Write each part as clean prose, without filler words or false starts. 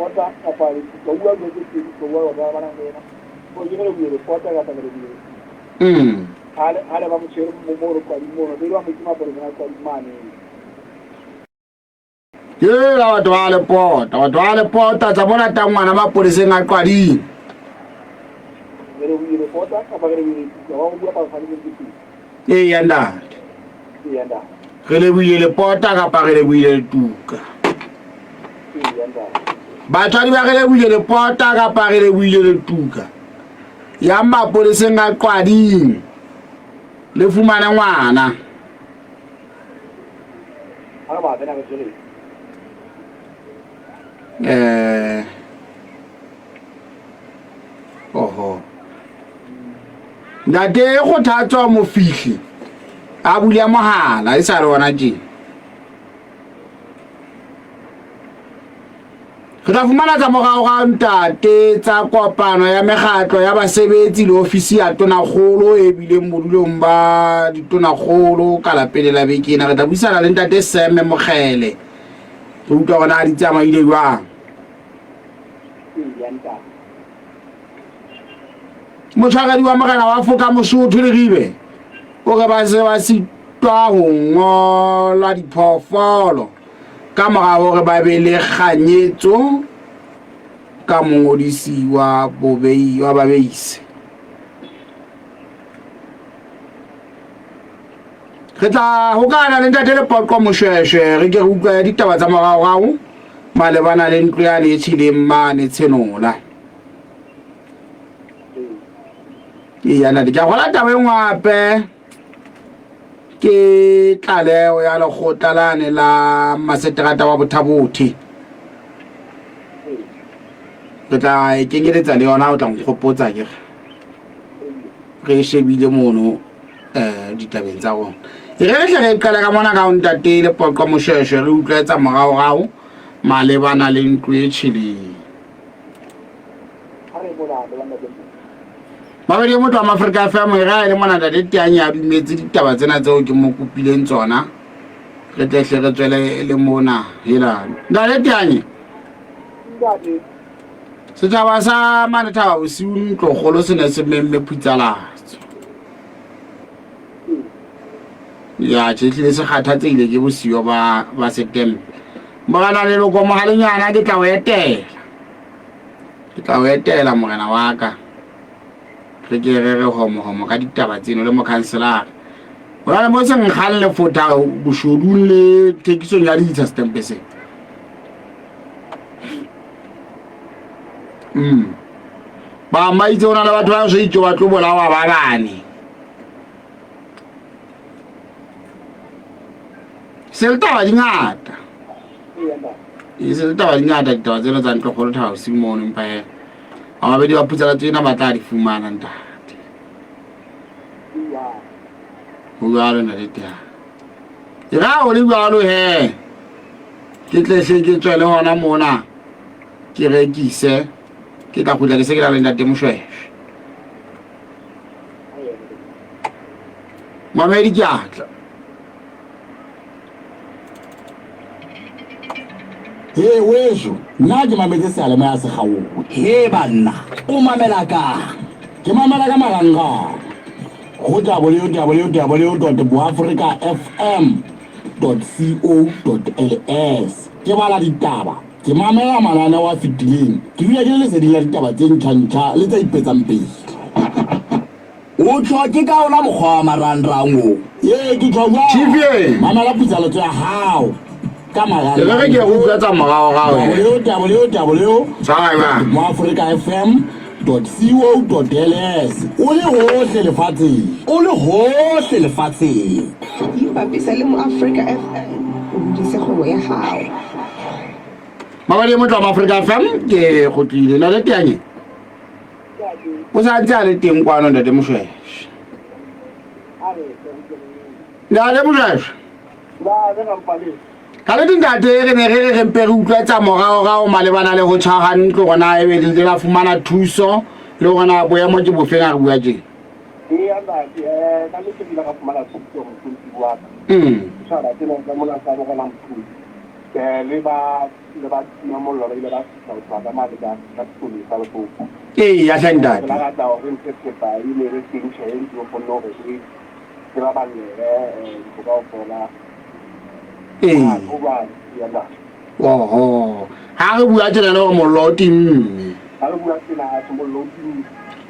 Lepota kapa Letuka, o bua dilo tse pedi, o bua gore ba nang le ena. O ke re bue Lepota kapa re bue Letuka. Ha le ba mo tshwere mo mo re kwading mono, pele ba mo itse mapolesa a kwading mane. Hela batho ba Lepota, batho ba Lepota tsa bona tang ngwana mapoleseng a Qwading. Re bue Lepota kapa re bue Letuka, wa go bua palefane tse pedi. Eya ntate. Eya ntate. Re lebohile Lepota kapa re lebohile Letuka? Eya ntate. Batswadi ba re lebohile Lepota kapa re lebohile Letuka? Yang mapoleseng a Qwading le fumane ngwana. Ha re ba bena re tsweletse. Oho. Ntate Kgothatso Mofihli a bula mohala e sa le ona tjena. Re tla fumana tsa moraorao ntate tsa kopano ya mekgatlo ya basebetsi le ofisi ya tonakgolo e bileng bodulong ba ditonakgolo ka lapele la beke ena. Re tla buisana le ntate Seme Mokgele re utlwa hore na di tsamaile jwang. Motshwaredi wa morena wa Foka Mosotho Leribe o re ba se ba sitwa ho ngola diphoofolo ka mora hore ba be le kganyetso ka mongodisi wa bobei wa babeisi. Re tla hokana le ntate Lepoqo Moshweshwe re ke re utlwe ditaba tsa moraorao malebana le ntlo yane e tjheleng mane Tshenola. Eya ntate, ke a gola taba e nngwe hape ke tlaleho ya lekgotla lane la maseterata wa Bothabothe. Re tla e kenyeletsa le yona o tla nkgopotsa ke re e shebile mono um ditabeng tsa rona. E re re hle re qale ka mona ka ho ntate Lepoqo Moshweshwe re utlwetsa moraorao malebana le ntlo e tjheleng. Mabedi motho wa Mafrika FM e re a e le mona ntate Teanye a dumetse ditaba tsena tseo ke mo kopileng tsona. Re tle hle re tswele le mona. Hela. Ntate Teanye. Setjhaba sa mane Thaba Bosiu ntlokgolo se ne se memme phutsalatso. Ya tjhe ehlile se kgathatsehile ke bosiyo ba ba setempe. Morena Leloko Mohalenyana ke tla o etela. Ke tla o etela morena wa ka. Re ke re re homo homo ka ditaba tseno le mokhanselara. Ho na le mo se nkgang lefotha boshodung le thekisong ya ditsha setempe se. Ba maitse ho na le batho ba so itse ba tlo bolawa ba bane. Se le taba di ngata. E se le taba di ngata ditaba tsena tsa ntlokgolo Thaba Bosiu mono empa he ba babedi ba phutsela tsena ba tla di fumana ntate. Ho jwalo ntate Teane. E ra ho le jwalo he ke tle hle ke tswele hona mona ke rekise ke tla kgutla ke se ke na le ntate Moshweshwe. Mamedi ke a tla. He weso, nna ke mametse seyalemoya se kgaohe. He banna, o mamela kang? Ke mamela ka marangrang go www dot boafrikafm dot co dot ls. Ke bala ditaba, ke mamela mananeo a fetileng, ke dula ke le leseding la ditaba tse ntjha-ntjha le tse ipetsang pele. O tjho ke ka ona mokgwa wa marangrang o. Ee, ke tjho jwalo. Chief ye. Mamela putsaletso ya hao ka E re re ke marangrang. utlwa tsa moraorao he. www Tshwara. moafrikafm dot co dot ls o le hohle lefatsheng. O le hohle lefatsheng. Ipapise le Moafrika FM o hodise kgwebo ya hao. Mabadi motho wa Afrika FM ke kgutlile. Ntate Teanye. O sa ntse a le teng kwano ntate Moshweshwe. Ntate Moshweshwe. Ka le ntate re ne re re re mpe re utlwe tsa moraorao malebana le ho tjha ha ntlo hore na ebe le ile la fumana thuso le hore na boemo ke bofeng ha re bua tje. Eya ntate, ka nnete ke ile ka fumana thuso mothusi wa ka. Tjhaba tsena tsa mona sa bo rona mothusi. Le ba le ba tima mollo ba ile ba fihla ho tloha ka mane ka ka sepolesa Lesotho. Ee, ya hle ntate. Re la rata hore ntho thepa e ne le teng tjhe e ntse o kgonne hore e e baballehe ntho kaofela. Ee. Ha ho jwalo, ya ntate. Oho. Ha re bua tjena le hore mollo o timme. Ha re bua tjena ha tjhe mollo o timme.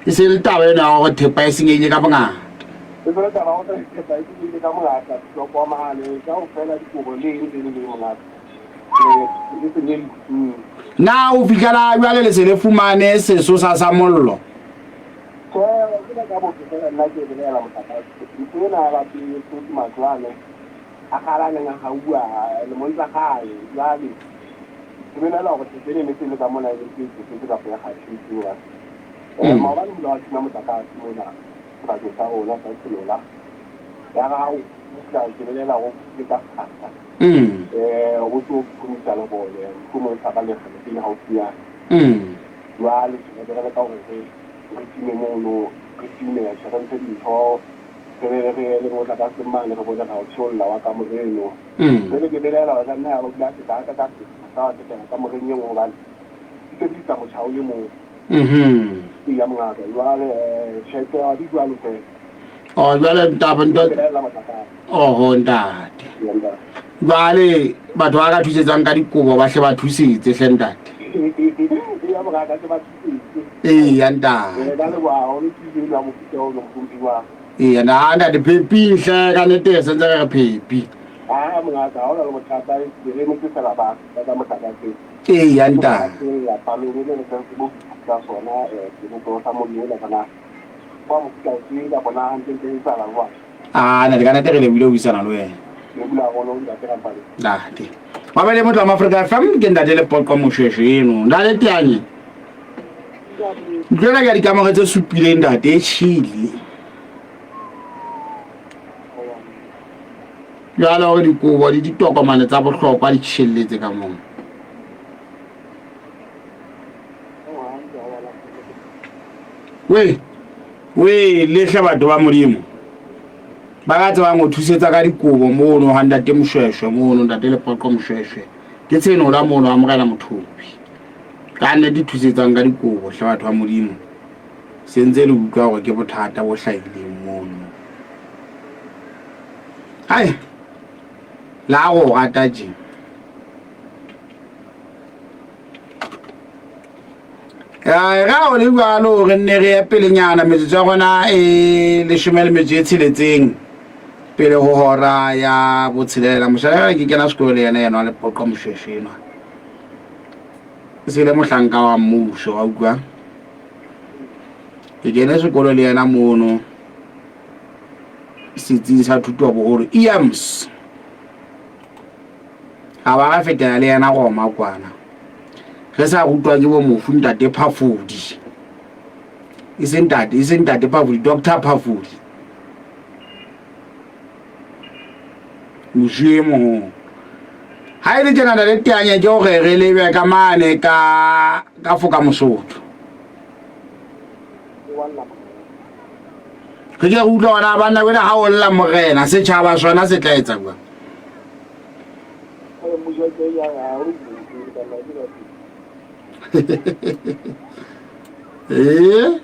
E se le taba ena ya hore thepa e senyehile ka bongata. E se le taba ya hore thepa e senyehile ka bongata, ditokomane kaofela, dikobo le eng le eng le eng mongaka. E senyehile. Na ho fihlela jwale le se le fumane sesosa sa mollo? Tjhe, wa tseba ka botho fela nna ke belaela motlakase. Ntho ena ya batho e tsotsi matlo ane a kgale a neng a hauwa lemong tsa kgale. Jwale ke belaela hore thepa ena e ne se le ka mona e ne se e tsofetse kapa e kgathetse hobane maobane ho ile hwa tima motlakase mona sebakeng sa rona sa Senola. Ya re ha o fihla ke belaela hore o fihlile ka sekgahla. Ho tlo phomisa lebone mohlomong sa ka lekgele pele haufinyana. Jwale re be re leka hore re re time mono, re time tjhe re ntshe dintho, re be re ye le motlakaseng mane re bone ra o theolla wa kamore eno. Jwale ke belaela hore e ka nna ya ba o ile a feta a ka ka sa wa fetela kamoreng e nngwe hobane di sebedisa motjha o le mong. Eya mongaka, jwale tjhe taba di jwalo fela. Oh, jwale ntate Ke belaela motlakase. Oho ntate. Jwale batho ba ka thusetsang ka dikobo ba hle ba thusetse hle ntate. Eya mongaka ke ba thusetse. Eya ntate. Ka leboha haholo thuso eno ya mofuta ono mohlomphehi wa ka. Eya na ntate phepi hle ka nnete se ntse re re phepi. Aa mongaka ha hona le bothata re emetse fela ba ba tsa motlakaseng. Eya ntate. Motlakaseng palong ene re tsebe ho ka sona sebopeho sa mollo ona kana wa mofuta ofe kapa na hantlentle e etsahala jwang. Ah, ntate ka nnete re lebohile ho buisana le wena. Lebohile haholo ntate Rampane. Ntate. Mabele motho wa Afrika FM ke ntate Lepoqo Moshweshwe eno. Ntate Teanye. Ntlo ena ke ya dikamore tse supileng ntate e tjhele. Jwale hore dikobo le ditokomane tsa bohlokwa di tjhelletse ka moo. We, we lehle batho ba Modimo. Ba ka tsebang ho thusetsa ka dikobo mono ha ntate Moshweshwe mono ntate Lepoqo Moshweshwe. Ke tshenola mono ha Morena Mothobi. Ka nnete thusetsang ka dikobo hle batho ba Modimo. Se ntse le utlwa hore ke bothata bo hlahileng mono. Hai. La go rata tje. Ya ga o le jwalo re nne re ye pelenyana metsotso ya rona e leshome le metso e tsheletseng pele ho hora ya botshelela. Moshanyana ke kena sekolo le yena enwa Lepoqo Moshweshwe enwa. E se le mohlanka wa mmuso wa utlwa. Ke kene sekolo le yena mono setsing sa thuto ya boholo EMS. A ba ra fetela le yena Roma kwana. Re sa rutwa ke bo mofu ntate Phafodi. E se ntate, e se ntate Phafodi, Doctor Phafodi. Mofu e mong. Ha e le tjena ntate Teanya ke hore re lebe ka mane ka ka foka Mosotho. Re ke re utlwa hore na banna wena ha o lla morena setjhaba sona se tla etsa jwang. Ee?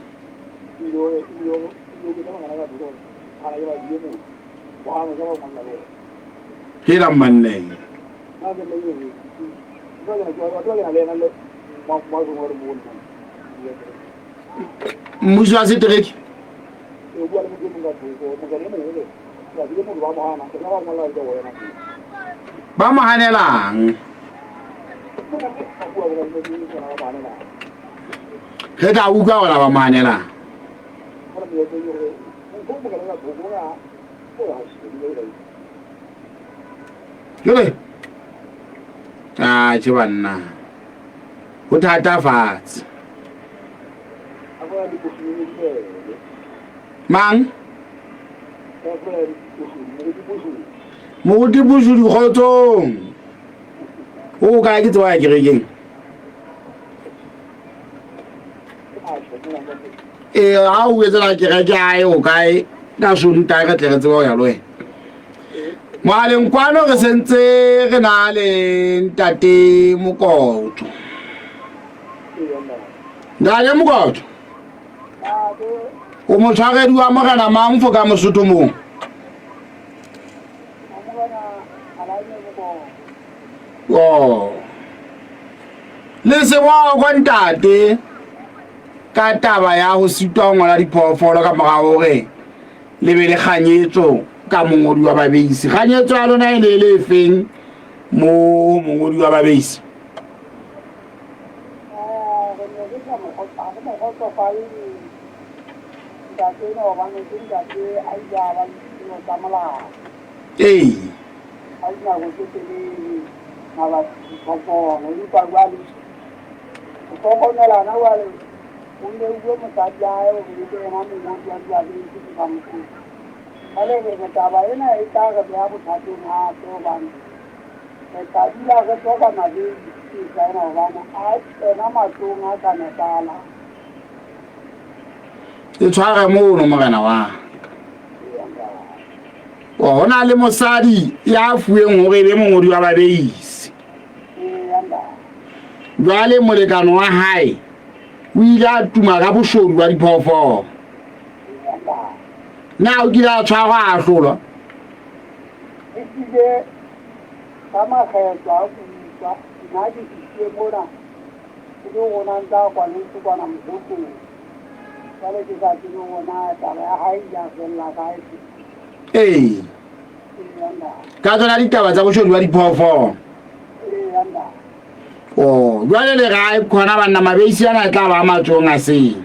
Hela manneng. Mmuso wa setereke. Ba mo hanelang. Re tla utlwa gore ba mo hanelang. Jole. Ah, tjhe banna. Ho thata fatshe. Mang? Moruti Bosodi kgotsong. O kae ke tseba ya kerekeng? Ee, ha o etsela kereke hae o kae ka Sontaha re tle re tsebe ho ya le wena. Mohaleng kwano re sentse re na le ntate Mokoto. Ntate Mokoto. O motshwaredi wa morena mang fo ka Mosotho mong? Oh. Le seboko ntate ka taba ya ho sitwa ho ngola diphoofolo ka mora hore le be le kganyetso ka mongodi wa babeisi. Kganyetso ya lona e ne e le efeng mo mongodi wa babeisi? Re ne re sa mo kgotsofale ntate enwa hobane ke ntate a ile a ba le dithuto tsa molao. Ee. Ka dinako tse telele mabapi le diphoofolo. Empa jwale ho hlokomelana jwale o neuwe mosadi ya hae hore e be yena mongodi wa diabetes ka Mosotho. Jwale re re taba ena e tla re beha bothateng hape hobane re tla dula re hloka mabedi mehla ena hobane a kena mahlong a sa nepahalang. E tshware mono morena wa ka. Ho na le mosadi ya fuweng hore e be mongodi wa babeisi. Jwale molekane wa hae o ile a tuma ka boshodu ba diphoofolo. Na o kile a tshwarwa a ahlolwa? Ehlile ka makgetlo a utlwa nna ke fihlile mona e le hore o na ntse a kwaletswe kwana Mokgotlong. Jwale ke sa tsebe hore na taba ya hae ile ya fella kae. Ee. Ka tsona ditaba tsa boshodu ba diphoofolo. Oh, jwale le ga khona banna mabeisi ana e tla ba matsohong a seng.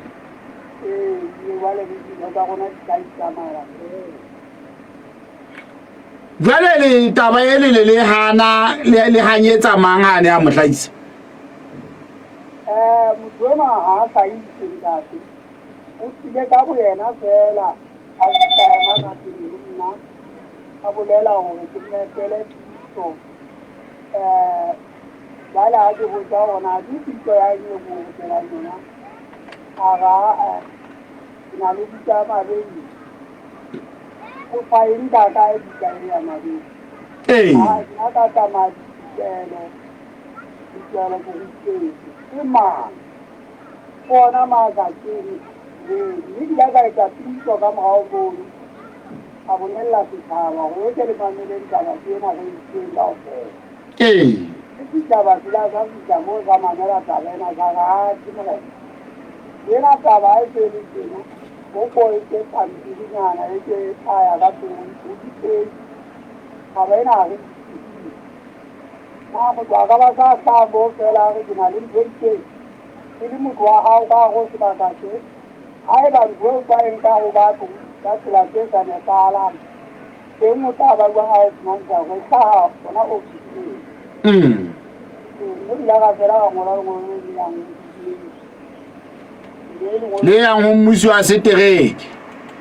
Jwale le taba e le le le hana le hanyetsa mang ha ne a mo hlahisa? Motho enwa ha a hlahise ntate. O tlile ka boyena feela a fihla ema ka pele ho nna a bolela hore ke mo etele pitso. Jwale ha ke botsa hore na ke pitso ya eng eo mo etelang yona, a re aa ke na le buka ya mabedi. O fa e nka kae buka e ya mabedi? Ee. Ha nna ka tsamaya diphihlelo, diphihlelo ke rutetswe ke mang? Ke ona ma sa tsebe. Ee, mme ke ile ka etsa pitso ka morao mono, ka bolella setjhaba hore e ke le mameleng taba tsena re utlweng kaofela. Ee. Mme setjhaba se la sa fihla moo sa mamela taba ena sa re, Atjhe morena, ena taba ha e se e le tjena, ho ko e ke pampirinyana e ke e tla ya ka pele ho dipedi. Taba ena ha re e utlwisise. Na motho a ka ba sa hlaha moo feela a re ke na le ntho e itseng e le motho wa hao ka hare ho sebaka se? Haeba ntho eo ka e nka ho batho ka tsela tse sa nepahalang, teng o tla ba jwang ha e fumantsha hore e hlaha hona ofising? Ee, mme ke ile ka fela ka ngola lengolo le le yang ofising. Mme lengolo Le yang ho mmusi wa setereke.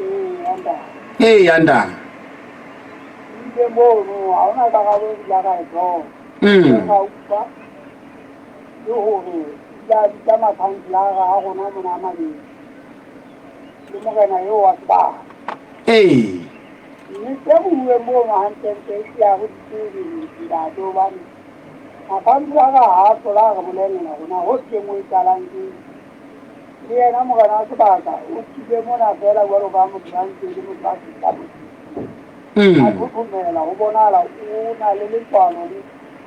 Ee, ya ntate. Ee, ya ntate. Ile mono, ha hona karabo e ke ka e thola. Ka utlwa ke hore ile a bitsa makhanselara a rona mona a mabedi le morena eo wa sebaka. Ee. Mme tse buuweng mono hantlentle e hlile ha re di tsebe ntate, hobane makhanselara ha a hlola a re bolella hore na ho teng ho etsahalang ke eng. Le yena morena wa sebaka o tlile mona feela jwalo ka motho ya ntse e le motho a fihla a thothomela, ho bonahala o na le letswalo le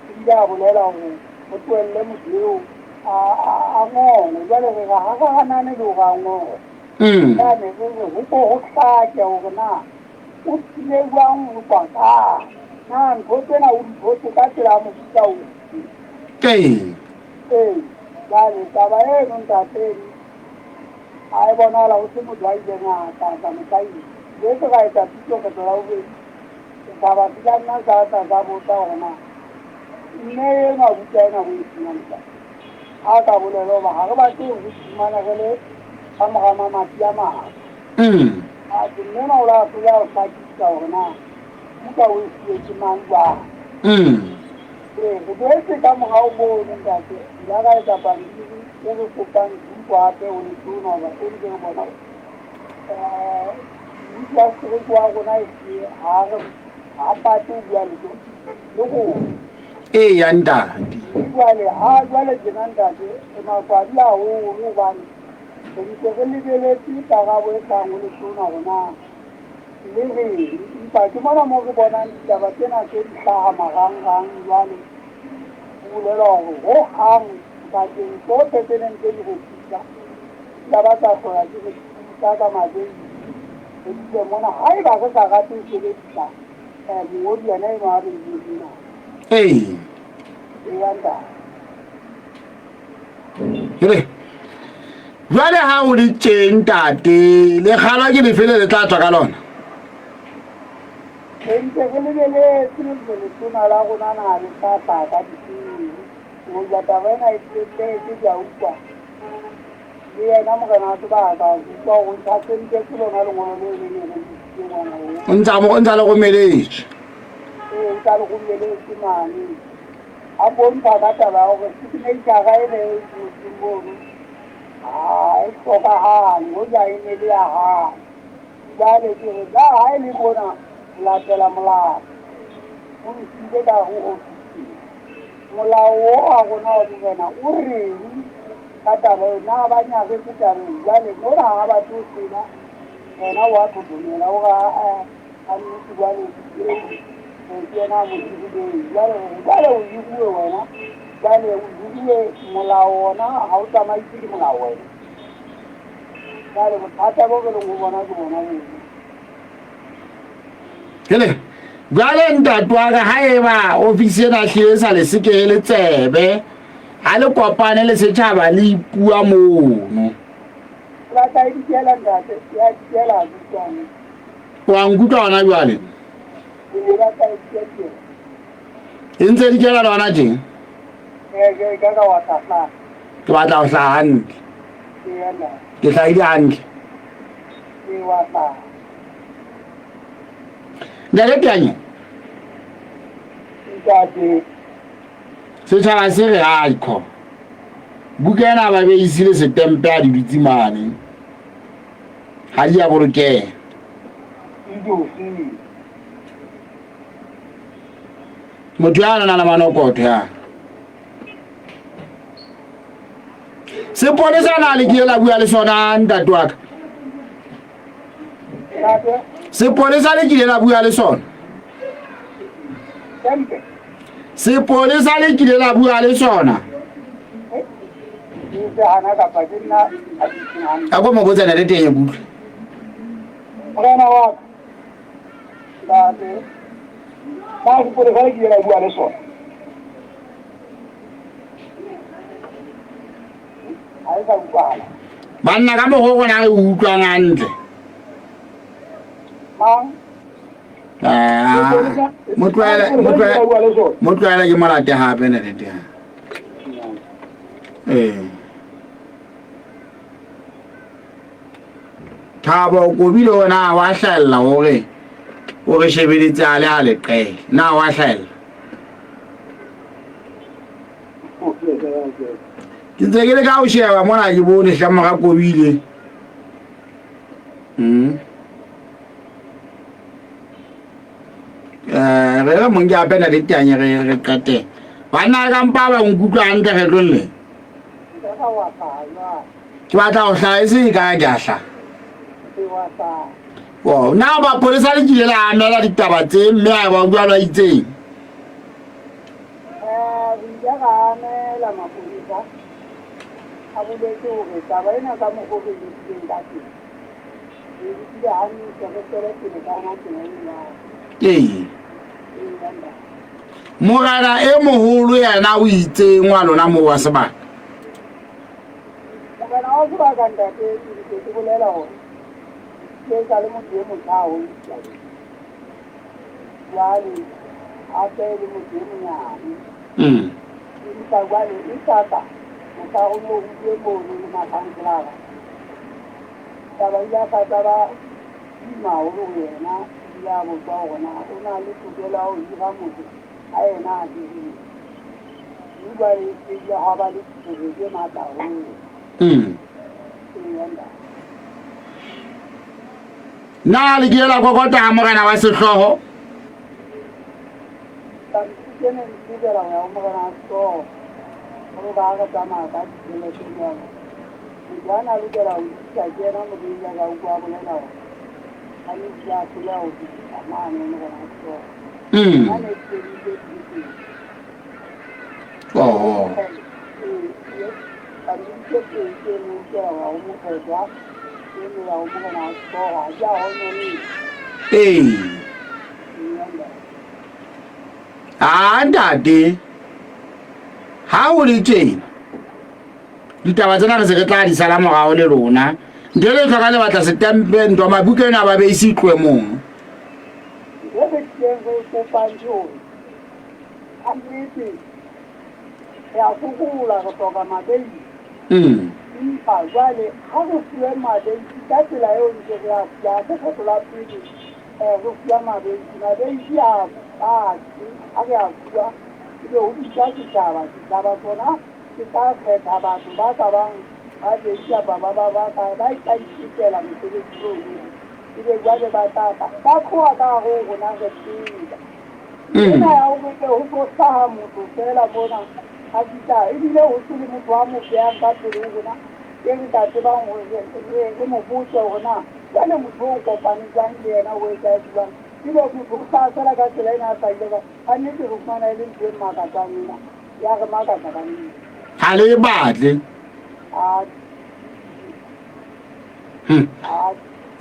ebile a bolela hore ho tlohelle motho eo a ngole. Jwale re re ha re hanane le hore a ngole. Jwale re re ho ko ho hlake hore na o tlile jwang ho tswa kae, na ntho tsena o di thotse ka tsela ya mofuta ofe. Ee. Ee, jwale taba eno ntate a e bonahala ho se motho a ileng a tla tla mohlaisa. Jesu ka etsa pitso kgetlo la bobedi. Setjhaba se ka nna sa tla sa botsa hore na mme enwa buka ena o e fumane kae. Ha ka bolela hoba ha re batle hore re iphumane re le ka mora mamati a matla. Atjhe, mme enwa o la hloleha ho hlakisa hore na buka o e fuwe ke mang jwang. Ee, re boetse ka morao mono ntate, re ile ra etsa pampiri e re kopang thuso hape ho letona hoba se ntse re bona hore mmuso wa setereke wa rona ehlile ha re Ha pate o bua le le rona. Eya ntate. Jwale ha jwale tjena ntate re maswabi haholo hobane re ntse re lebeletse karabo e tlang ho letona hore na le reng. Empa ke mona moo re bonang ditaba tsena tse di hlaha marangrang jwale ho bolelwa hore hohang bakeng tsohle tse neng tse di re thusa di ka ba tsa hlola di re thusa ka mabeile re dule mona haeba re sa rate ho sebedisa mongodi yena enwa a re na. Ee. Eya ntate. Jwale jwale ha o le teng ntate lekgala ke lefe le le tla tswa ka lona? Re ntse re lebeletse letona la rona na le tla hlaha ka difeng. Hoja taba ena e tletse ke a utlwa. Le yena morena wa sebaka ke utlwa hore o ntse a sentetse lona lengolo leo le neng re le isitse ngwana oo. O ntse a o ntse a le romeletse. Ee, o ntse a le romeletse mane. A bontsha ka taba ya hore signature e ne e ngotsweng mono ha e hlokahale hoja e ne le ya hae. Jwale ke re na ha e le mona ho latela molao o ntshitse ka hare ho ofisi. Molao o wa rona wa borena o reng ka taba eo? Na ba nyaretse tabeng? Jwale mona ha batle ho tseba, yena o a thothomela o re aa ka nnete jwale eo ke yena a mo hirileng. Jwale re re jwale o hiruwe wena, jwale o hiruwe molao ona ha o tsamaise ke molao wena. Jwale bothata bo re leng ho bona ke bona bono. Hele, jwale ntate wa ka ha eba ofisi ena hlile e sa le sekehele tsebe, ha le kopane le setjhaba le ipua mono. Ba tla e dikela ntate, ya dikela ha ke utlwane. Wa nkutlwa hona jwale? Ee, ba tla e dikela. E ntse dikela le hona tje? Ee, ke ka ka wa tla hlaha. Ke batla ho hlaha hantle. Ee, ntate. Ke hlahile hantle. Ee, wa hlaha. Ntate Teanye. Ntate. Setjhaba se re aikho. Buka ena ba be isile setempe a di dutse mane. Ha di a bolokeha. Motho ya nang le manokotho ya. Sepolesa na le kile la bua le sona ntate wa ka? Sepolesa le kile la bua le sona? Sepolesa le kile la bua le sona? A ko mo botsana le teng kutlwe. Morena wa ka, ntate, na sepolesa le kile la bua le sona? Ha e sa utlwahala. Banna ka mokgwa o rona re utlwang hantle. Mang? Ah, mo tlohele mo tlohele mo tlohele ke mo late hape ne le teng. Ee. Thabo Kobile ona wa hlahella hore o re shebeletse a le a leqele. Na wa hlahella? Ke ntse ke le ka ho sheba mona ke bone hle mora Kobile. Mm. Eh, re re mong ke apena le tanye re re qete. Banna ka mpa ba nkutlwa hantle kgetlong le. Ke batla ho hlaha e se ka ke a hlaha. Oh, na mapolesa le kile la amela ditaba tse mme a ba bua ba itseng? Eh, re ile ra amela mapolesa a boletse hore taba ena ka mokgwa o re lokileng ka teng re lokile hantle re tswele pele ka yona tsela e jwalo. Ee. Morena e moholo yena o itseng wa lona moo wa sebaka? Morena wa sebaka ntate, ke ntse ke bolela hore ke sa le motho e motjha haholo ditabeng. Jwale hape e le motho e monyane. Mm. Empa jwale e tata mohla ho ne ho utlwe mono le makhanselara. Taba ile ya tlatsa ba ima haholo ho yena ebile a botswa hore na o na le tokelo ya ho hira motho ha yena a hirile. Mme jwale e ile hwa ba le tshoso tse matla haholo. Mm. Ee, ntate. Na le kile la kokota ha morena wa sehlooho? Ke ne ke lokela ho ya ho morena wa sehlooho jwalo ka ha re tsamaya ka ditjhelete jwalo. Motho a na lokela ho nkisa ke yena morei ya ka utlwa a bolela hore a ne ke a hloleha ho fetisa mane ho morena wa sehlooho. Nna ne ke sebeditse dibeseng. Oh. Ee, pampiri tse pedi tse ne lokela ho ya ho mokgethwa, e nngwe ya ho morena wa sehlooho. Ha ke a hononne. Ee. Aa ntate, ha o le tjena ditaba tsena re se re tla di sala morao le lona. Ntho e le tlhoka le batla setempe ntwa mabuka ena ba be ise tlohe mono. Ntho e re tlileng re e kopang ke hore ka nnete re a sokola, re hloka mabeisi. Empa jwale ha re fuwe mabeisi ka tsela eo ntse re a fuwa, ha se kgetlo la pele Re fuwa mabeisi. Mabeisi a fatshe ha re a fuwa, ebe ho bitswa setjhaba. Setjhaba sona se tla kgetha batho ba ka bang babedi kapa ba ba ba ba tla itekela mosebetsi ono. Ebe jwale ba tla tla ba tloha ka hare ho rona re tseba. Ena ya hore tle ho tlo hlaha motho feela mona a fihla ebile ho se le motho a mo behang ka pele ho rona e re ka tsebang hore re mo botse hore na Jwale motho o kopane jwang le yena, o etsahetse jwang? Ebe motho o hlaha feela ka tsela ena a hlahile ka. Ka nnete re fumana e le ntho e makatsang ena. Ya re makatsa ka nnete. Ha le e batle. Atjhe.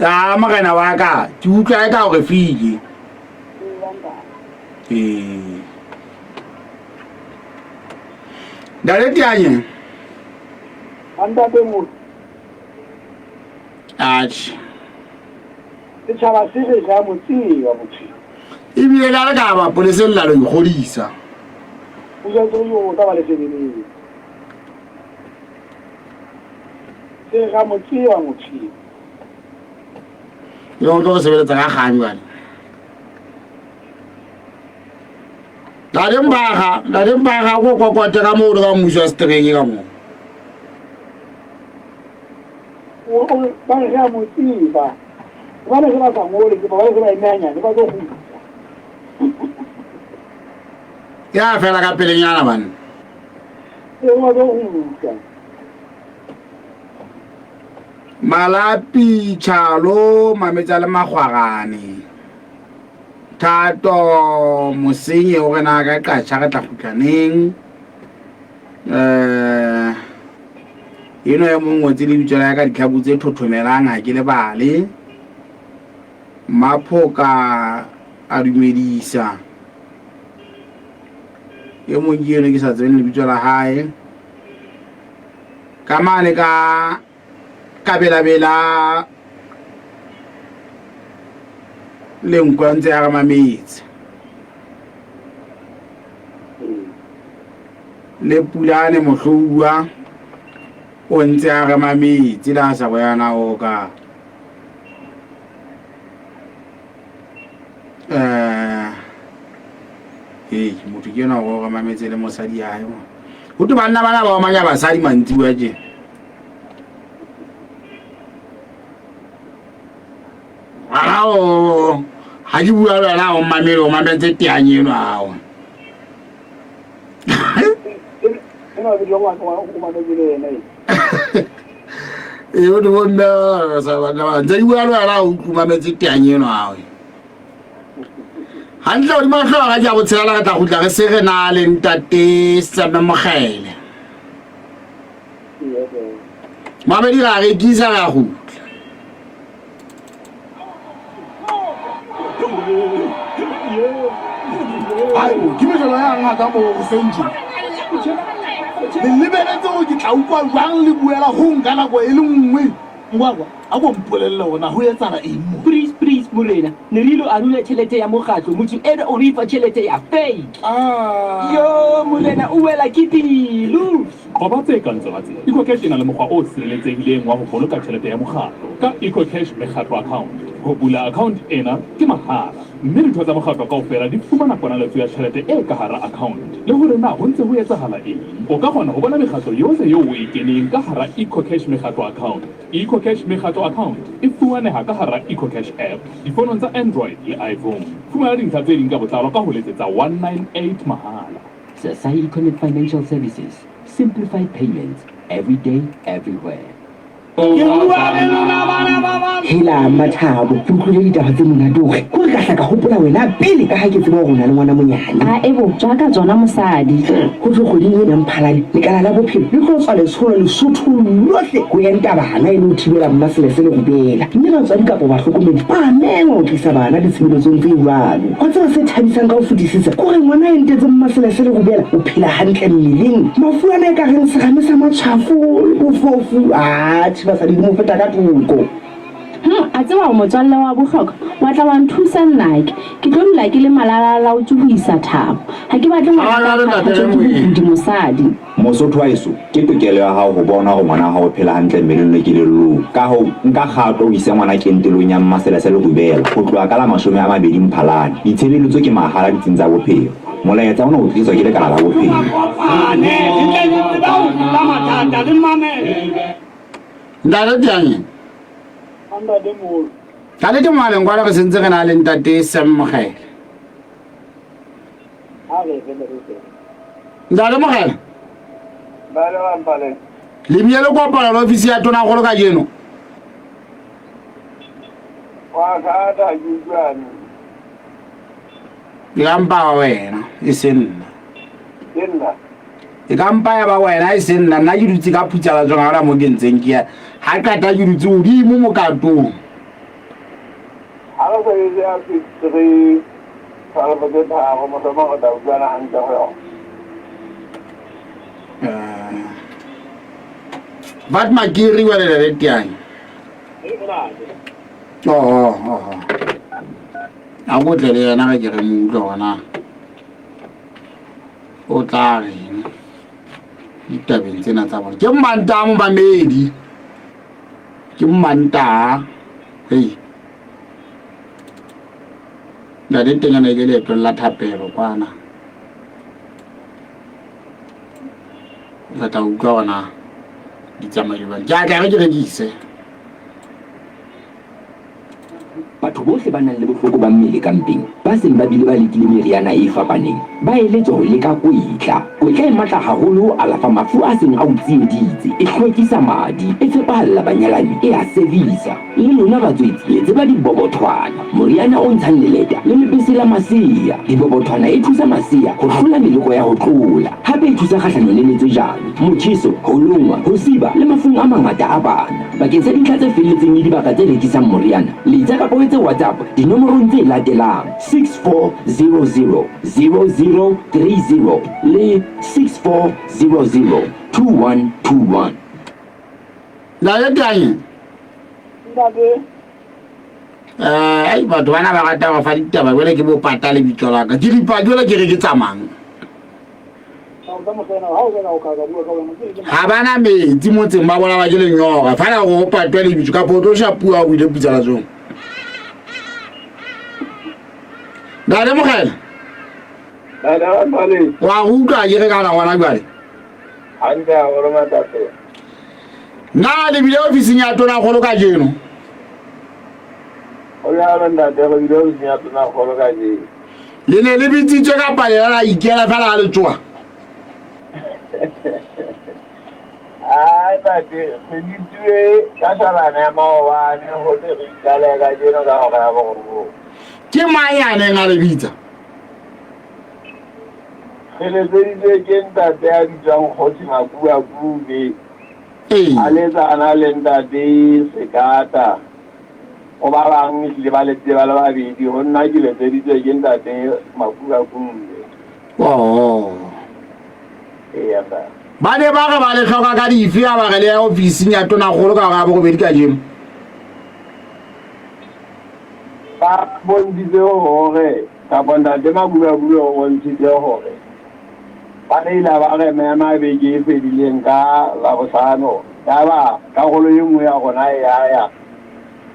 Ah, morena wa ka, ke utlwa eka o re file. Ee. Ntate Tianye. Ntate Motho. Atjhe. Setjhaba se re ja mo tseba motho. Ebile ka re ka mapoleseng la lo ikgodisa. O jwetse o yo tla ba le sebeleng. Se ra mo tseba motho. Le o tlo sebeletsa ka kgang jwale. Ntate Mbaga, Ntate Mbaga ko kokote ka moo le ka mmuso wa setereke ka moo. Ba re re a mo tseba. Hobane ge ba sa ngole ke ba ge ba eme hanyane ba tlo kgutla. Ya fela ka pelenyana banna. Ee ba tlo kgutla. Malapi, Tšhalo, Mametsa le Makgwarane. Thato Mosenye o re na ka qatjha re tla kgutla neng? Eh eno e mong ngotse lebitso la ka ditlhaku tse thothomelang ha ke lebale. Maphoka a dumedisa. E mong ke eno ke sa tsebeng lebitso la hae. Ka mane ka kabelabela lenkwa ntse a re mametse. Le Pulane Mohlouwa o ntse a re mametse le a sa boyana o ka eh ee motho ke enwa o re mametse le mosadi ya hae ho thwe banna bana ba omanya basadi mantsiboya tje ao ha ke bua le wena o mamele o mametse teang eno ao ee o bomme ntse ke bua le wena o utlwametse teang eno ao gantle godimo ga tlhoga ke a botshela re tla gutla re se re na le ntate same mogele mabedi ra rekisa ra gutla Aibo, ke mehlolo ya ngaka mo hoseng tjena. Le lebeletse hore ke tla utlwa jwang le buela ho nka nako e le nngwe? Ngwakwa, a ko mpolelle hore na ho etsahala eng mo. Please, please, morena, ne re ilo arula tjhelete ya mokgatlo, motho enwa o re fa tjhelete ya fake. Ah. Yo, morena, o wela ke pelo. Qoba tse kang tsona tsena. EcoCash e na le mokgwa o sireletsehileng wa ho boloka tjhelete ya mokgatlo ka EcoCash Mekgatlo Account. Ho bula account ena ke mahala. mme ditho tsa mokgatlo kaofela di fumana ponaletso ya tjhelete e ka hara account le hore na ho ntse ho etsahala eng. O ka kgona ho bona mekgatlo yohle eo o e keneng ka hara EcoCash Mekgatlo Account. EcoCash Mekgatlo Account e fumaneha ka hara EcoCash app difonong tsa Android le iPhone. Fumana dintlha tse ding ka botlalo ka ho letsetsa 198 mahala. Sasai Econet Financial Services, simplified payments, every day, everywhere. Hela Mmathabo, ke utlwile ditaba tse monate hore kore ka hla ka hopola wena pele ka ha ke tseba hore o na le ngwana monyane. A ebo tswa ka tsona mosadi. Ho thwe kgweding ena Mphalane, lekala la bophelo le tlo tswa letsholo Lesotho lohle ho enta bana e le ho thibela mmaselese le rubela. Mme batswadi kapa bahlokomedi ba mengwa ho tlisa bana ditshebeletsong tse jwalo. Wa tseba se thabisang ka ho fetisisa ke hore ngwana a entetseng mmaselese le rubela o phela hantle mmeleng. Mafu ana e ka reng serame sa matshwafo le bofofu, atjhe basadi di mo feta ka thoko. Hum, a tseba o motswalle wa bohlokwa, wa tla wa nthusa nnake. Ke tlo dula ke le malalalaotswe ho isa Thabo. Ha ke batle ngwana ka kgathatswe ke bokudi mosadi. Mosotho wa heso, ke tokelo ya hao ho bona hore ngwana wa hao o phela hantle mmeleng le kelellong. Ka hoo, nka kgato o ise ngwana kentelong ya Mmaselese le Rubela ho tloha ka la 20 Mphalane. Ditshebeletso ke mahala ditsing tsa bophelo. Molaetsa ona o tliswa ke Lekala la Bophelo. Ntate Tiange. Ntate Moaleng kwale re sentse re na le ntate Sam Mogele. Ntate Mogele. Le bile le kopano le ofisi ya tonakgolo kajeno. E ka mpa ba wena e se nna. E ka mpa ya ba wena e se nna. Nna ke dutse ka phutsalatsong ga ona mo ke ntseng ke ya. Ha qeta ke dutse godimo mokatong. Ha re sebetse ya 63 12 tse tharo mohlomong re tla utlwana hantle ho yona. Vat Makiri wa le le tiang. Oh oh oh. A go tle le yena ge ke re mo utlwa gona. O tla reng ditabeng tsena tsa bona. Ke Mmantaha momamedi. Ke Mmantaha. Hei. Ntate Tenyana ile leetong la thapelo kwana. Re tla utlwa gona di tsamaile jwang. Ke a tla re ke rekise. Batho bohle ba nang le bohloko ba mmele ka mpeng, ba seng ba bile ba lekile meriana e fapaneng, ba eletswa ho leka kwetla. Kwetla e matla haholo ho alafa mafu a seng a o tsieditse, e hlwekisa madi, e tshepahalla banyalani, e a servisa. Le lona batswetsi le tseba dibobothwana, moriana o ntshang leleta le lebese la masea. Dibobothwana e thusa masea ho hlola meleko ya ho tlola. Hape e thusa kgahlanong le letswejane, motjheso, ho longwa, ho siba le mafung a mangata a bana. Bakeng sa dintlha tse felletseng le dibaka tse rekisang moriana, letsa kapa o etse WhatsApp dinomorong tse latelang, 6400 0030 le 6400 2121. Ntate Tanye. Ntate. Eh, ai batho bana ba rata ba fa ditaba jwale ke bo pata lebitso la ka. Ke dipaki jwale ke re ke tsamang. Ga ba na metsi motseng ba bolawa ke lenyora. Fana gore o patwe lebitso kapa o tlo shapuwa o ile putsa latsong. Ntate Mogela. Wa go utlwa ke re kana gona jwale. Hantle haholo matate. Na le bile ofising ya tonakgolo kajeno? Ho jwalo ntate, re bile ofising ya tonakgolo kajeno. Le ne le bitsitswe kapa lela la ikela fela ha le tsoa? Ai ntate, re bitswe ka shwalane ya maobane ho tle re ikale kajeno ka hora ya borobong. Ke mang ya neng a le bitsa? Re letseditswe ke ntate ya bitswang Kgosi Makuakube. A letsa a na le ntate Sekata. Ho ba bang ehlile ba letsitse ba le babedi. Ho nna ke letseditswe ke ntate Makuakube. Oh. Eya ntate. Ba ne ba re ba le hloka ka dife ha ba re le ya ofising ya tonakgolo ka hora ya borobedi kajeno? Ba bontshitse hore Kapa Ntate Makubakube o bontshitse hore ba ne ile ba re mema beke e fedileng ka Labohlano, yaba karolo e nngwe ya rona e ya ya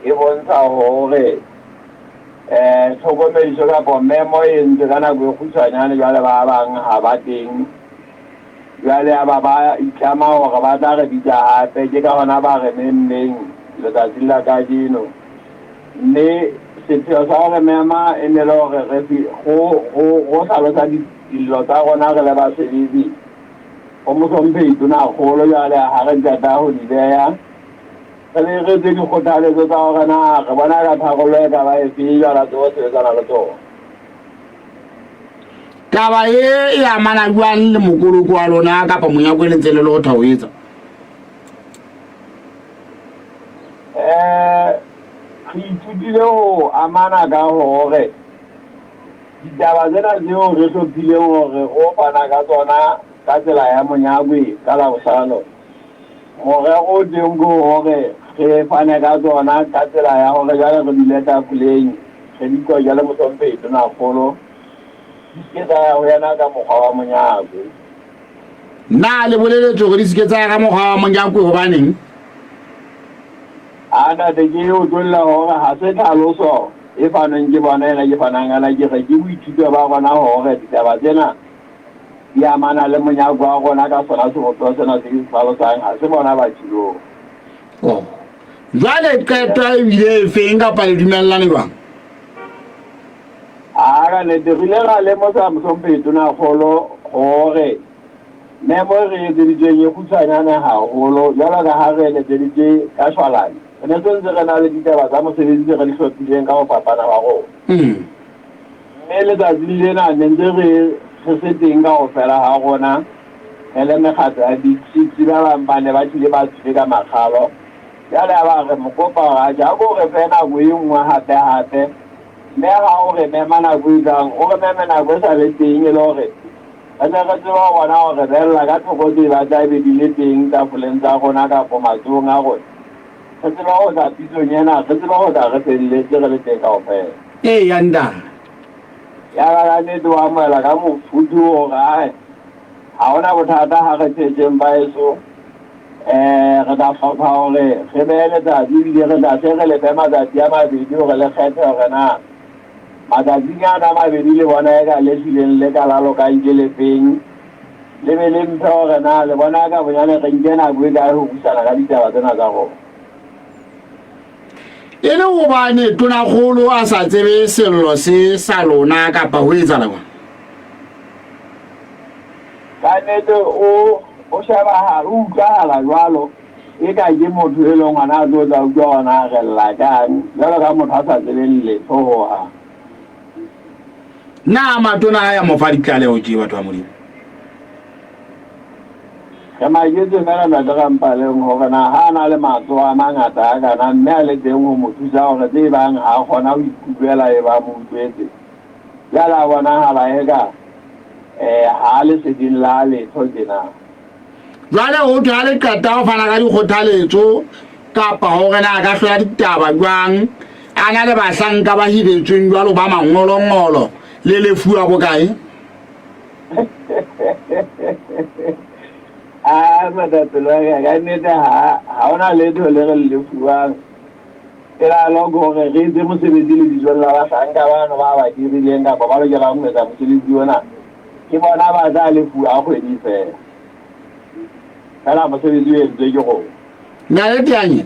e bontsha hore Um tlhokomediso kapo memo e entswe ka nako e kgutshwanyane jwale ba bang ha ba teng. Jwale ya ba ba itlama hore ba tla re bitsa hape, ke ka hona ba re memmeng letsatsing la kajeno. Mme sepheo sa ho re mema e ne le hore re go, go, go hlalosa dillo tsa rona re le basebetsi ho Mohlomphehi Tonakgolo. Jwale ha re qeta ho di beha, re be re etse dikgothaletso tsa hore na re bona ka tharollo e ka ba efe jwale a tsebe ho sebetsana le tsona. Taba e e amana jwang le mokoloko wa lona kapa monyako e le ntse le lotha ho etsa? Eh, re ithutile ho amana ka hore ditaba tsena tseo re hlophileng hore ro fana ka tsona ka tsela ya monyakwe ka Labohlano, morero o teng ke hore re fane ka tsona ka tsela ya hore jwale re dule tafoleng re di qoqe le Mohlomphehi Tonakgolo, di se ke tsa ya ho yena ka mokgwa wa monyakwe. Na le boleletswe hore di se ke tsa ya ka mokgwa wa monyakwe hobaneng? A ntate ke otlolla hore ha se tlhaloso e fanweng ke bona ena ke fanang ka yona, ke re ke boithuto ba rona hore ditaba tsena di amana le monyako wa rona ka sona sebopeho sena se ke se hlalosang, ha se bona ba tjhilong. Oh. Jwale qeto e bile e feng kapa le dumellane jwang? A ka nnete re ile ra lemosa Mohlomphehi Tonakgolo hore memo e re etseditsweng e kgutshwanyane haholo jwalo ka ha re eletseditswe ka shwalane. Re ne se ntse re na le ditaba tsa mosebetsi tse re di hlophileng ka ho fapana hwa rona. Mme letsatsing lena ne ntse re re se teng kaofela ha rona re le mekgatlo ya Big Six, ba bang ba ne ba hlile ba tswile ka makgalo. Jwale ya ba re mo kopa hore atjhe a ko re fe nako e nngwe hape hape, mme ha o re mema nako e tlang, o re meme nako e sa le teng e le hore re ne re tsebe ho bona hore re behella ka thoko tse batla ebe di le teng tafoleng tsa rona kapo matsohong a rona. Re tsebe ho tla pitsong ena, re tsebe ho tla re felletse re le teng kaofela. Eya ntate. Yaba ka nnete o amohela ka mofuthu hore ae ha hona bothata ha re tjhetjeng baeso. Eh re tla hlopha hore re behe letsatsi ebile re tla se re le fe matsatsi a mabedi hore le kgethe hore na matsatsing ana a mabedi le bona eka le hlileng le ka la lokang ke lefeng. Le be le mphe hore na le bona eka bonyane re nke nako e kae ho buisana ka ditaba tsena tsa rona. E le hobane tonakgolo a sa tsebe sello se sa lona kapa ho etsahala jwang? Ka nnete o o shebahala o utlwahala jwalo eka ke motho e leng hona a tlo tla utlwa hore na re lla kang jwalo ka motho a sa tsebeng letho hohang. Na matona a ya mo fa ditlaleho tje batho ba Modimo? Re maketse feela Ntate Rampaleng hore na ha a na le matsoho a mangata a kana mme a le teng ho mo thusa hore tse bang ha a kgona ho ikutlwela e ba mo utlwetse. Jwale a bonahala eka eh ha a leseding la letho tjena. Jwale ho thwe ha le qeta ho fana ka dikgothaletso kapa hore na a ka hlola ditaba jwang, a na le bahlanka ba hiretsweng jwalo ba mangolongolo, le lefuwa bokae? A matapelo a ka ka nnete ha ha ona letho le re le fuwang. Pela loko hore re etse mosebetsi lebitsong la bahlanka bano ba ba hirileng kapa ba lokelang ho etsa mosebetsi ona, ke bona ba tla lefuwa kgwedi feela. Fela mosebetsi o entswe ke rona. Ntate Teanye,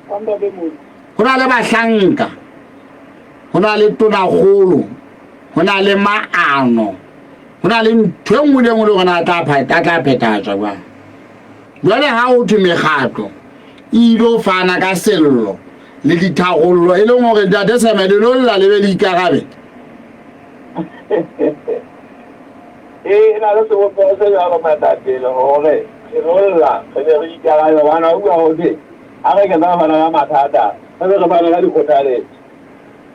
ho na le bahlanka, ho na le tonakgolo, ho na le maano, ho na le ntho e nngwe le nngwe le gore a tla phethatswa jwang. Jwale ha ho thwe mekgatlo e ilo fana ka sello le ditharollo, e leng hore Ntate Seme le lo lla le be le ikarabe. E na le sebopeho se jwalo moetapele hore re lo lla re be re ikarabe, hobane wa utlwa ho thwe ha re qeta ho fana ka mathata re be re fane ka dikgothaletso.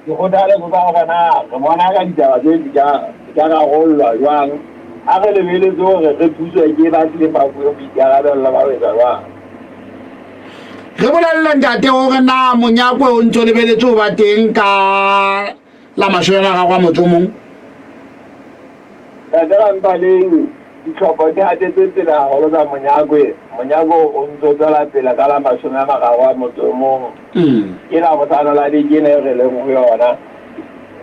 Dikgothaletso tsa hore na re bona ka ditaba tse di ka di ka rarollwa jwang, ha re lebeletse hore re thuswe ke ba tlileng ba fuwe boikarabello ba ho etsa jwang. Re bolelle ntate hore na monyakwe o ntse o lebeletse ho ba teng ka la 30 a motso o mong. Ntate Rampaleng, Ditlhopho di hatetse pele haholo tsa Monyakwe. Monyako o ntse o tswela pele ka la 31. Ke Labohlano la beke ena eo re leng ho yona.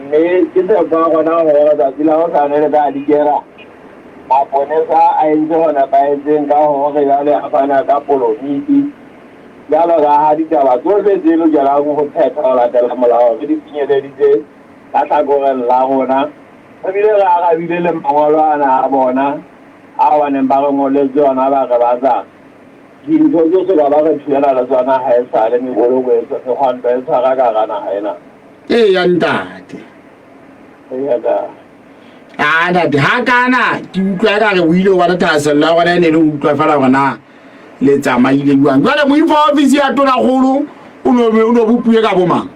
Mme ke tshepo ya rona hore tsatsi la hosane le tla dikela. Maponesa a entse ho nepahetseng ka hore jwale a fana ka polomiti jwalo ka ha ditaba tsohle tse lokelang ho phethwa ho latela molao re di finyeleditse ka hlakoreng la rona. Re bile re arabile le mangolo ana a bona ao ba neng ba re ngoletse ona ba re batla dintho tsohle ka ba re thulana le tsona haesale mekoloko e mehwanto e tshwara ka hara naha ena. Eya ntate. Eya ntate. A ntate ha kana ke utlwa ekare o ile wa le thahasello ya rona e ne le utlwa fela hore na le tsamaile jwang. Jwale moifo wa ofisi ya tonakgolo o no o no bopuwe ka bomang?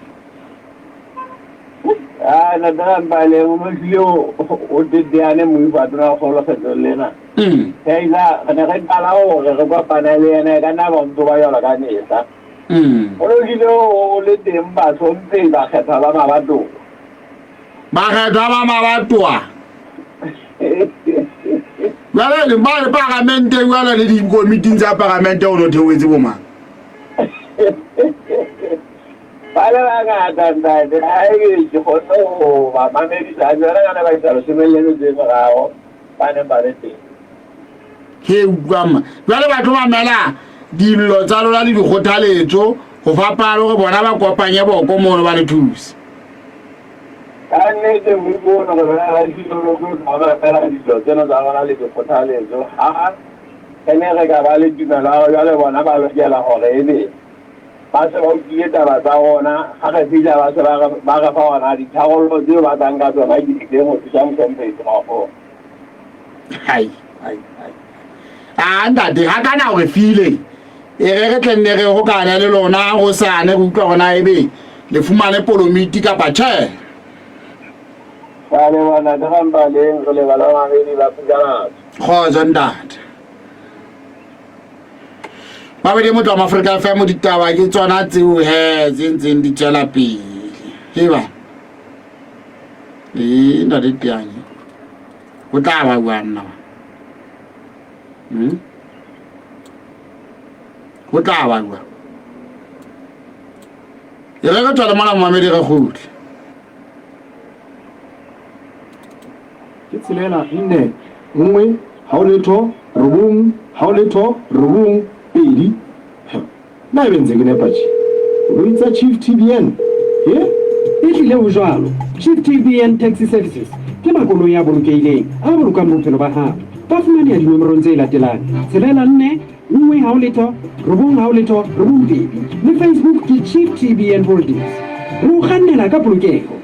Ah, ntate Rampaleng o no hlile o teteane moifo wa tonakgolo kgetlong lena. Feela re ne re qala hore re kopane le yena e ka nna ba ntso ba jwalo ka mehla. O no hlile o le teng bahlomphehi bakgethwa ba mabatowa. Bakgethwa ba mabatowa. Jwale ba le paramente jwale le dikomiting tsa paramente o no theohetse bomang? Ba le bangata ntate, haebe ke kgonne ho ba mamedisa jwale ka nako isa 13 ba neng ba le teng. Ke utlwa ma. Jwale ba tlo mamela dillo tsa lona le dikgothaletso ho fapana le hore bona ba kopanye boko mono ba le thuse. Ka nnete Moifo ono re bela ra simolotse ho tla mamela dillo tseno tsa rona le dikgothaletso. Ha re ne re ka ba le tumelo ya hore jwale bona ba lokela hore ebe ba se ba utlwile taba tsa rona, ha re fihla ba se ba re fa hona ditharollo tseo ba tlang ka tsona ke difeng ho thusa Mohlomphehi Tonakgolo. Hai, hai, hai. Ah, ntate, ha kana o re file. E re re tle nne re hokane le lona hosane re utlwa hore na ebe le fumane polomiti kapa tjhe. Ra leboha ntate Rampaleng, re leboha le bamamedi ba Phukalatso. Kgotso ntate. Babedi motho wa Mafrika FM ditaba ke tsona tseo he tse ntseng di tswela pele. Heba. Ee, ntate Tianye. O tla ba bua nna. O tla ba bua. E re re tswale mona momamedi re kgutle. Ke tshelela nne nngwe hao letho robong hao letho robong pedi. Na ebe ntse ke nepa tje? Koloi tsa Chief TBN he? Ehlile ho jwalo. Chief TBN Taxi Services ke makoloi a bolokehileng a bolokang bophelo ba hao. Ba fumaneha dinomorong tse latelang, tshelela nne nngwe hao letho robong hao letho robong pedi le Facebook ke Chief TBN Holdings. Re o kgannela ka polokeho.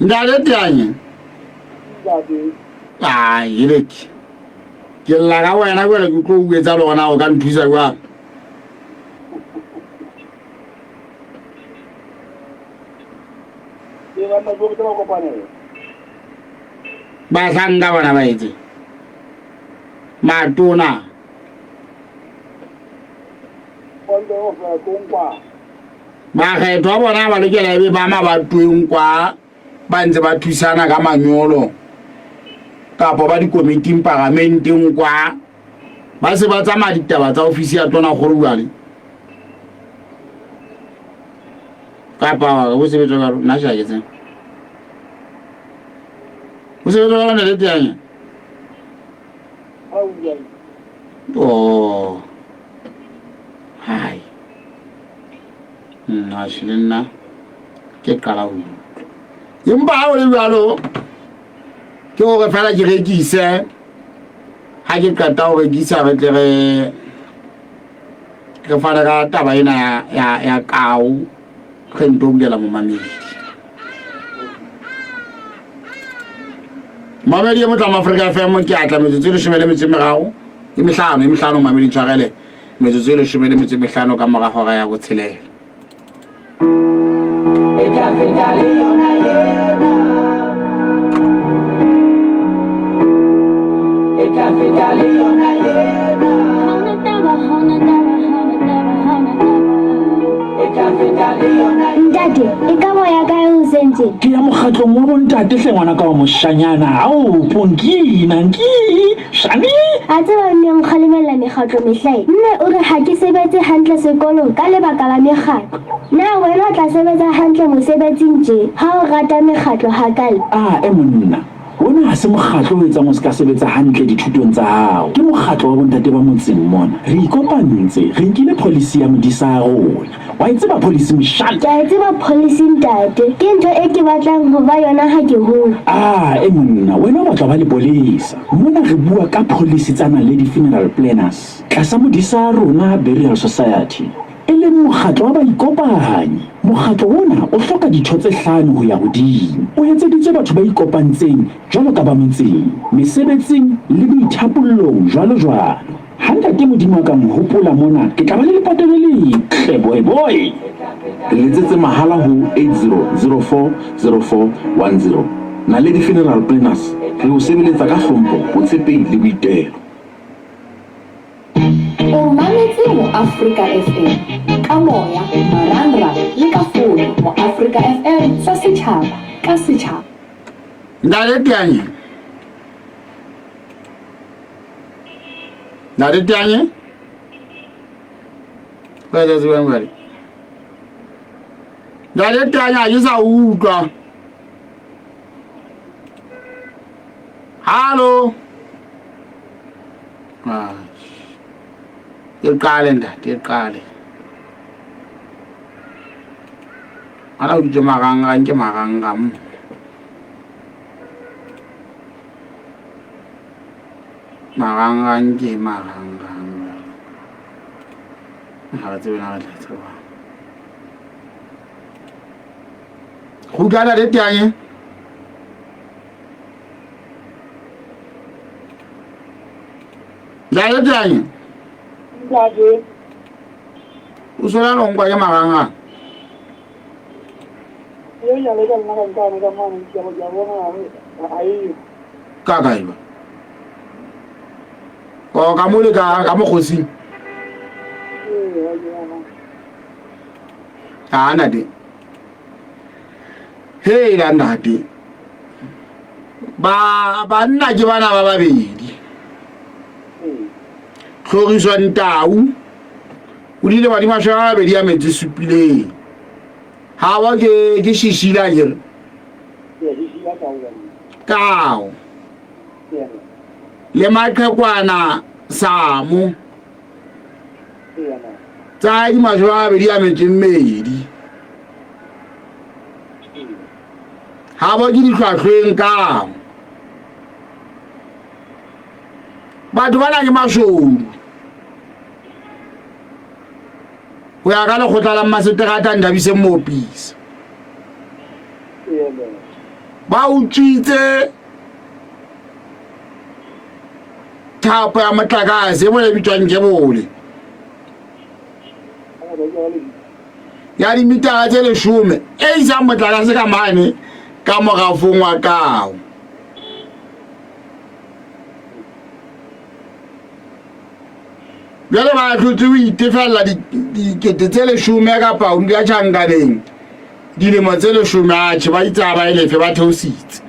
Ntate Teanye. Ai, eleke. Ke lla ka wena jwale ke tlo o etsa le gona o ka nthusa jwang? Bahlanka bona ba etse matona. Bakgethwa bona ba lokela ebe ba mabatoweng kwa ba ntse ba thusana ka manyolo kapa ba dikomiting paramenteng kwa ba se ba tsamaya ditaba tsa ofisi ya tonakgolo jwale kapa go sebetswa ka nna sha ke tsena go sebetswa ka lona le teanya oh hai nna le nna ke qala ho utlwa empa ha o le jwalo ke gore fela ke rekise ha ke qeta ho rekisa re tle re re fane ka taba ena ya ya ya kao re nto bulela momamedi mamedi e motla Afrika FM ke atla metsotso e leshome le metso e meraro e mehlano e mehlano mamedi tshwarele metsotso e leshome le metso e mehlano ka mora hora ya botshelela. Ntate. Ntate, e ka ba ya kae hoseng tje? Ke ya mokgatlong wa bontate hle ngwana ka wa moshanyana. Ao, Ponki, Nanki, Shani. A tseba mme o nkgalemella mekgatlo mehlae. Mme o re ha ke sebetse hantle sekolong ka lebaka la mekgatlo. Na wena o tla sebetsa hantle mosebetsing tje ha o rata mekgatlo hakale? A, e monna. Ona ha se mokgatlo o etsang o se ka sebetsa hantle dithutong tsa hao. Ke mokgatlo wa bontate ba motseng mona. Re ikopantse, re nkile pholisi ya modisa ya rona. Wa e tseba pholisi moshana? Ke a e tseba pholisi ntate. Ke ntho e ke batlang ho ba yona ha ke hola. Ah, e monna, wena o batla ho ba lepolesa. Mona re bua ka pholisi tsa Naledi Funeral Planners tlasa modisa ya rona Burial Society. E leng mokgatlo wa baikopanyi. Mokgatlo ona o hloka ditho tse hlano ho ya hodimo. O etseditswe batho ba ikopantseng jwalo ka ba metseng, mesebetsing le boithapollong jwalo jwalo. Ha Ntate Modimo a ka nhopola mona ke tla ba le lepato le letle boy boy. Re letsetse mahala ho 80040410. Naledi Funeral Planners, re o sebeletsa ka hlompho, botshepehi le boitelo. O mametse Moafrika FM ka moya, marangrang le ka fono. Moafrika FM sa setjhaba ka setjhaba. Ntate Teanye. Ntate Teanye. Ba etsa tsebang jwale. Ntate Teanye ha ke sa utlwa. Hallo. Ah. Ke qale ntate, ke qale. Ana o dutse marangrang ke marangrang. Marangrang ke marangrang. Ha re tsebe na re tla tseba. Kgutla ntate Teanye. Ntate Teanye. Ntate. O sola lo nkwa ke marangrang. Ka kae ba? O ka mo le ka ka mokgosing. Ah ntate. Hei la ntate. Ba banna ke bana ba babedi. Tlhoriswa Ntau o dilemo di 27. Ha ba ke ke shishila ke re. Kao. Le maqhekwana Samo. Tsa di 22. Ha ba ke dihlwahlweng kao. Batho bana ke mashodu. Ho ya ka lekgotla la mmaseterata Nthabiseng Moopisa. Ba utswitse thapo ya motlakase e mona e bitswang kebole ya dimitara tse 10 e isang motlakase ka mane ka morafong wa kao. Jwale ba ahlotse ho itefella 10,000 kapa ho dula tjhankaneng dilemo tse 10. Atjhe, ba itse ha ba e lefe, ba theositse.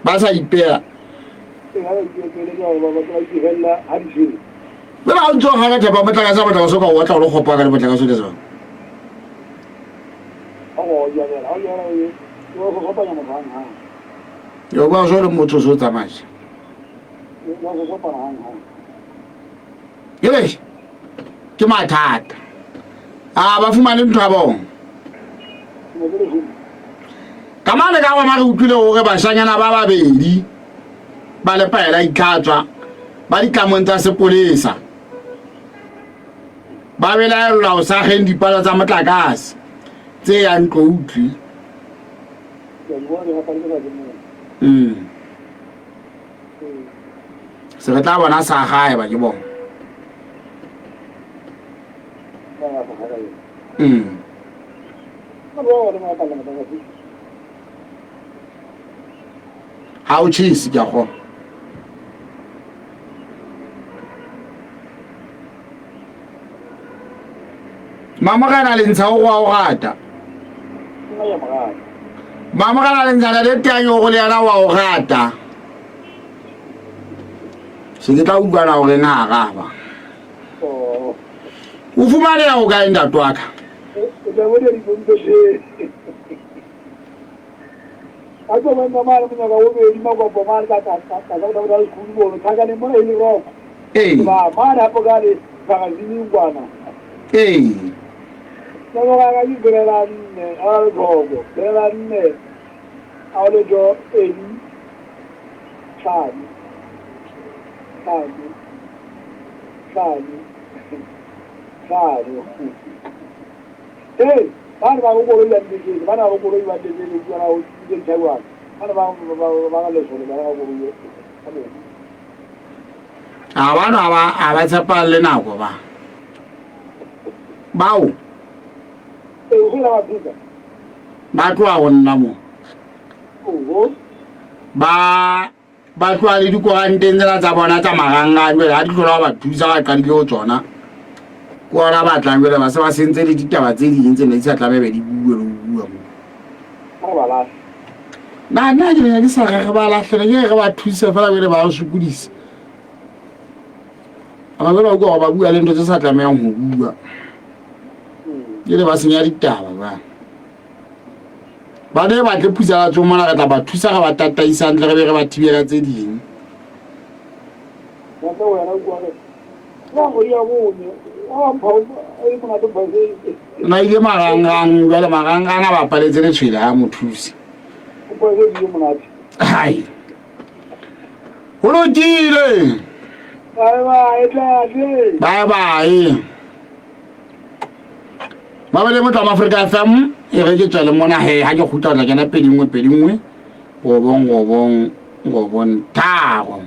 Ba sa ipeha. Mme ha o ntso o gana thapo ya motlakase, ha motlakase o ka o otla o le kgopo ka le motlakase o le jwang. Yo ba so le motho so tsamaisa. Ke ke mathata. A ba fumane ntho ya bona. Ka mane ka gona re utlwile gore bashanyana ba babedi ba lepaela itlhatswa ba ditlamong tsa sepolesa ba belaellwa ho sa kgeng dipalo tsa motlakase tse yang Tloutlwi. Mm. Se re tla bona sa gae ba ke bona. Mm. Ha o chese ke a kgona. Mamorena le ntsha o go a o rata. Mamorena le ntsha le teng o go le yena wa o rata. Se ke tla utlwana gore na araba. O fumaneha o kae ntate wa ka? A tlo ba nna mane monyaka o bedi makopo mane ka ka ka ka ka ka school bono thakane mona e le rock. Ee. Ba mane hapo ka le magazine kwana. Ee. Ka ka ka ke direla nne a le tlhoko direla nne a le jo pedi tlhano tlhano tlhano tlhano. Hey, bana ba koloi ba ntekele, bana ba koloi ba ntekele, bua na o ke nthawana. Bana ba ba ba ba lesole ba ga koloi. A bana ba a ba tshepa le nako ba. Bao. Ee, o la ba phika. Ba tloa go nna mo. Oho. Ba ba tloa le dikoranteng tsela tsa bona tsa marangrang jale ga di tlhola ba thusa ba qadile go tsona ke ona ba tlang jale ba se ba sentse le ditaba tse ding tse ne di sa tlamebe di bue le go bua mo na nna ke ne ke sa re re ba latlhele ke re ba thuse fela jale ba sokodisa ba ba utlwa ba bua le ntho tse sa tlamehang go bua ke le ba senya ditaba ba ba ne ba tle phusalatso mona re tla ba thusa re ba tataisang tle re be re ba thibela tse ding. Na ile marangrang jwale marangrang a bapaletse letshwele ha mo thuse. Hai. Ho lokile. Bye bye, tate. Bye bye. Mabele motla ma Afrika FM e re ke tswele mona he ha ke kgutla tla kena 21 21 robong robong robong tharo.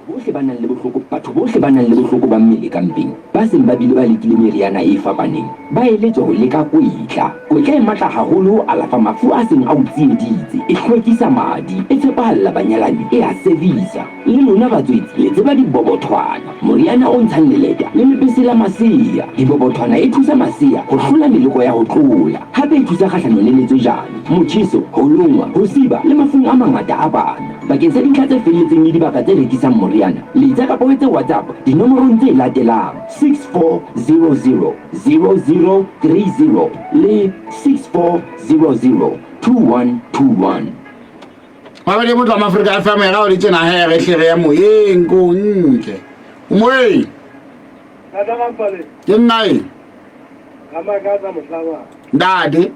Bohle ba nang le bohloko Batho bohle ba nang le bohloko ba mmele ka mpeng ba seng ba bile ba lekile meriana e fapaneng ba eletswa ho leka kwetla. Kwetla e matla haholo ho alafa mafu a seng a o tsieditse, e hlwekisa madi, e tshepahalla banyalani, e a servisa. Le lona batswetsi le tseba dibobothwana, moriana o ntshang leleta le lebese la masea. Dibobothwana e thusa masea ho hlola meleko ya ho tlola. Hape e thusa kgahlanong le letswejane, motjheso, ho longwa, ho siba le mafung a mangata a bana. Bakeng sa dintlha tse felletseng le dibaka tse rekisang moriana, letsa kapa o etse WhatsApp dinomorong tse latelang, 6400 0030 le 6400 2121. Mabedi motho wa Afrika FM ya o ditse na he re hle re ya moyeng ko ntle. O moyeng. Tata Mampale. Ke nna e. Ramakatsa mohlaba. Ntate.